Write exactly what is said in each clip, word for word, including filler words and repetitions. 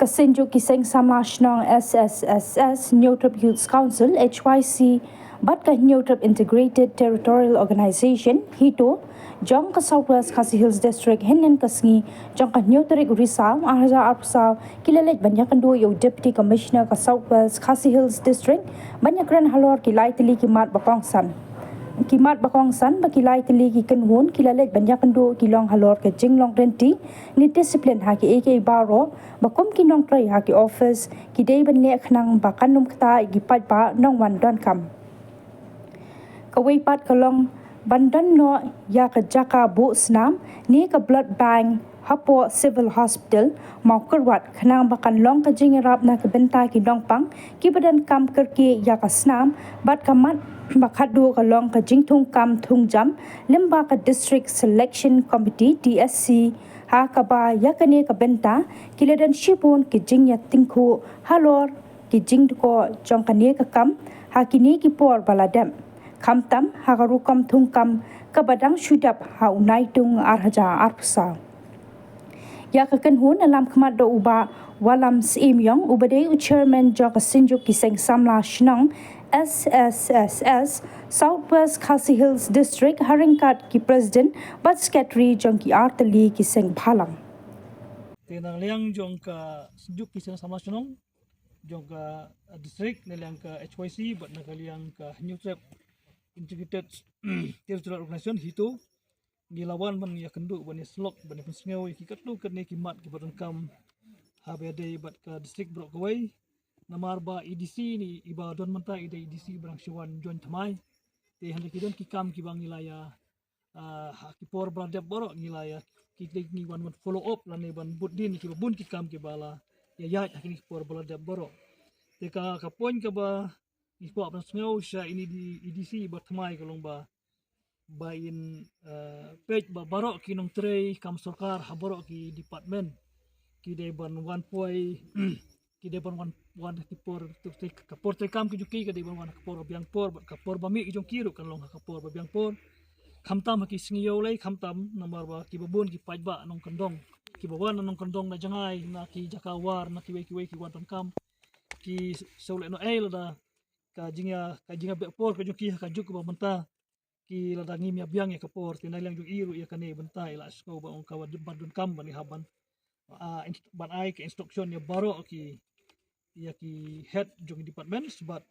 Synjuk ki Seng Samla Shnong, S S S S, Hynñiewtrep Youth Council, H Y C, bad ka Hynñiewtrep Integrated Territorial Organization, HITO, jong ka South West Khasi Hills District, hynnin ka sngi jong ka hynñiew tarik Risaw, ar hajar arphew saw, ki la leit ban ïakynduh ïa u Deputy Commissioner ka South West Khasi Hills District ban ïakren halor ki lai tylli ki mat ba kongsan. Ki mat ba kongsan bad ki lai tylli ki kynhun ki la leit ban ïakynduh ki long halor ka jinglong rynti ne discipline ha kiei kiei baroh, ba kum ki nongtrei ha ki office ki dei ban leh khnang ba kan ym ktah ïa ki paidbah nongwan donkam. Kawei pat ka long ban don noh ïa ka jaka buh snam ne ka blood bank hapoh Civil Hospital Mawkyrwat, khnang ba kan long ka jingïarap na ka bynta ki nongpang kiba donkam kyrkieh ïa ka snam bad ka mat. Ba khatduh ka long ka jingthungkam thungjam lyngba ka District Selection Committee, D S C, ha kaba ïa kane ka bynta ki la don shibun ki jingïatyngkhuh halor ki jingdkhoh jong kane ka kam ha kine ki por ba la dep, khamtam ha ka rukom thungkam kaba dang shu dep ha u Naitung ar hajar arphew saw. Ïa ka kynhun ïalam khmat da u Bah Wallam Syiemiong, uba dei u Chairman jong ka Synjuk ki Seng Samla Shnong, S S S S, South West Khasi Hills District, ha ryngkat ki President bad Secretary jong ki ar tylli ki seng bhalang. Te na liang jong ka Synjuk ki Seng Samla Shnong jong ka, uh, district, na liang ka H Y C bad na ka liang ka Hynñiewtrep Integrated Territorial Organization, HITO, ngi la wan ban ïakynduh, ban ïasyllok, ban ïapynsngew ïa ki katto katne ki mat kiba donkam ha ba ïadei bad ka district baroh kawei. Namar ba i D C ne iba don mynta i dei i D C ba dang shu wan join thymmai. Te hynrei ki don ki kam kiba ngi la ïa, ah, ha ki por ba la dep baroh ngi la ïa, ki dei ngi wan ban follow up lane ban bud dien ïa kiba bun ki kam kiba la ïa ïaid ha kine ki por ba la dep baroh. Te ka, ka point kaba ngi kwah pynsngew sha ine i D C ba thymmai ka long ba, ba in, eh, peit ba baroh ki nongtrei kam sorkar ha baroh ki department ki dei ban wan poi, ki dei ban wan, wan ki por, ka por treikam ki jong ki ka dei ban wan ha ka por ba biang por, bad ka por ba mih ki jong ki ruh kan long ha ka por ba biang por. Khamtam ha ki sngi ïew lei, khamtam namar ba kiba bun ki paidbah nongkyndong kiba wan na nongkyndong, na jngai, na ki jaka war, na kiwei kiwei ki wan donkam, ki shu leh noh ei lada ka jingïa, ka jingïabeh por ka jong ki ha ka juk kaba mynta, ki lada ngim ïa biang ïa ka por. Te na liang jong i ruh ïa kane bynta i la sngew ba ong ka ba donkam ban i hap ban, ah, inst-, ban ai ka instruction ïa baroh ki, ïa ki head jong ki departments bad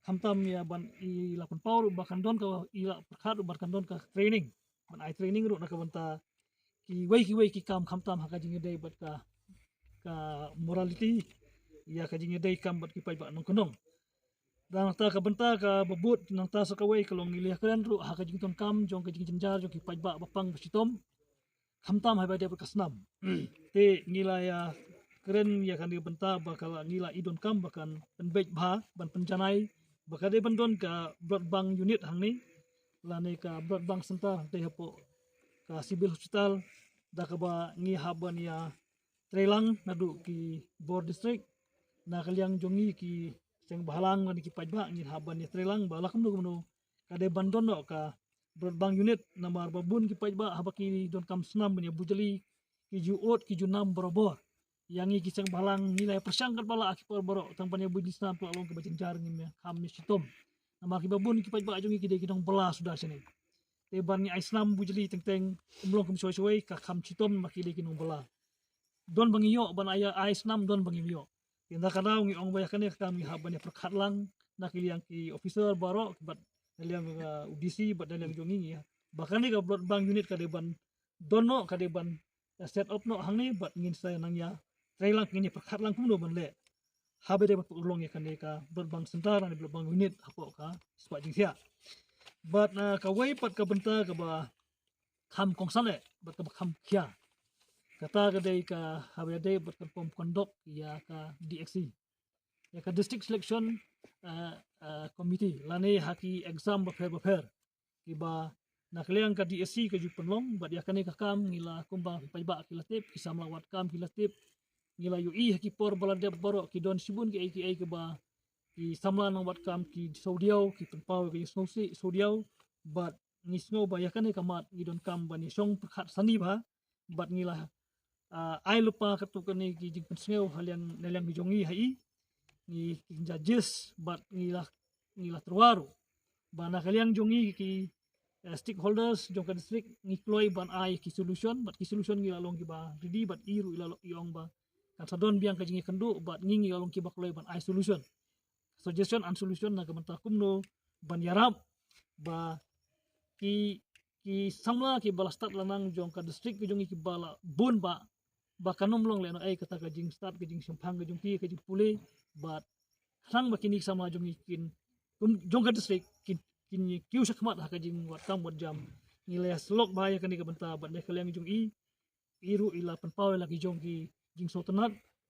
khamtam ïa ban i la pynpaw ruh ba kan don ka, i la pyrkhat ruh ba kan don ka training, ban ai training ruh na ka bynta kiwei kiwei ki kam khamtam ha ka jingïadei bad ka, ka morality, ïa ka jingïadei kam bad ki paidbah nongkyndong. Nangta ka bynta kaba bud nangta sa kawei ka long ngi la ïakren ruh ha ka jingdonkam jong ka jingjynjar jong ki paidbah ba pang ba shitom, khamtam ha ba ïadei bad ka snam. Te ngi la ïakren ïa kane ka bynta ba ka la, ngi la i donkam ba kan pynbeit bha, ban pynjanai ba ka dei ban don ka blood bank unit hangne lane ka blood bank center hangtei hapoh ka Civil Hospital, da kaba ngi hap ban ïa treilang naduh ki bor district, na ka liang jong ngi ki seng bhalang lane ki paidbah ngin hap ban ïa treilang ba la kumno kumno ka dei ban don noh ka blood bank unit, namar ba bun ki paidbah haba ki donkam snam ban ïa bujli ki ju ud ki ju nam barabor. Ïa ngi ki seng bhalang ngi la ïa pyrshang katba lah ha ki por baroh tang ban ïa bujli snam, to la long kaba jynjar, ngim ïa kham ïa shitom. Namar kiba bun ki paidbah jong ngi ki dei ki nongbylla suda shane. Te ban ngi ai snam bujli teng teng ym long kum shawei shawei, ka kham shitom namar ki dei ki nongbylla. Don ba ngi ïoh ban ai, ai snam, don ba ngim ïoh. Te na ka daw ngi ong ba ïa kane ka kam ngi hap ban ïa pyrkhat lang na ki liang ki officer baroh bad na liang, uh, u D C bad na liang jong ngi, ngi ba kane ka blood bank unit ka dei ban don noh, ka dei ban, uh, set up noh hangne bad ngin sa nang ïa treilang, ngin ïa pyrkhat lang kumno ban leh ha ba dei ban pynurlong ïa kane ka blood bank center ne blood bank unit hapoh ka spah jingthiah. Bad, uh, kawei pat ka bynta kaba kham kongsan eh bad kaba kham khia, kata ka dei ka ha ba ïadei bad ka rukom kyndok ïa ka D S C, ïa ka District Selection, eh, eh, Committee lane ha ki exam bapher bapher kiba na ka liang ka D S C ka ju pynlong. Bad ïa kane ka kam ngi la, kumba ki paidbah ki la tip, ki samla wad kam ki la tip, ngi la ïohi ha ki por ba la dep baroh ki don shibun kiei kiei kiba ki samla nang wad kam ki sngewdiaw, ki pynpaw ïa ka jingsngewsih sngewdiaw. Bad ngi sngew ba ïa kane ka mat ngi donkam ban ïa shong pyrkhat sani bha bad ngi la ai lypa katto katne ki jingpynsngew ha liang, na liang ki jong ngi ha i, ngi ki judges bad ngi la, ngi la tyrwa ruh ba na ka liang jong ngi ki stakeholders jong ka district ngi kloi ban ai ki solution, bad ki solution ngi la long kiba ready, bad i ruh i la ong ba kan sa don biang ka jingïakynduh, bad ngi ngi la long kiba kloi ban ai solution, suggestion and solution na ka bynta kumno ban ïarap ba ki, ki samla kiba la stad la nang jong ka district ka jong ngi kiba la bun ba, ba kan ym long lehnohei kata ka jingstad, ka jingshemphang ka jong ki, ka jingpule, bad khnang ba kine ki samla jong ngi kin, jong ka district kin, kin kiew shakhmat ha ka jingwad kam wad jam. Ngi la ïasyllok bha ïa kane ka bynta, bad na ka liang jong i, i ruh i la pynpaw ïa la ki jong ki jingsngewtynnat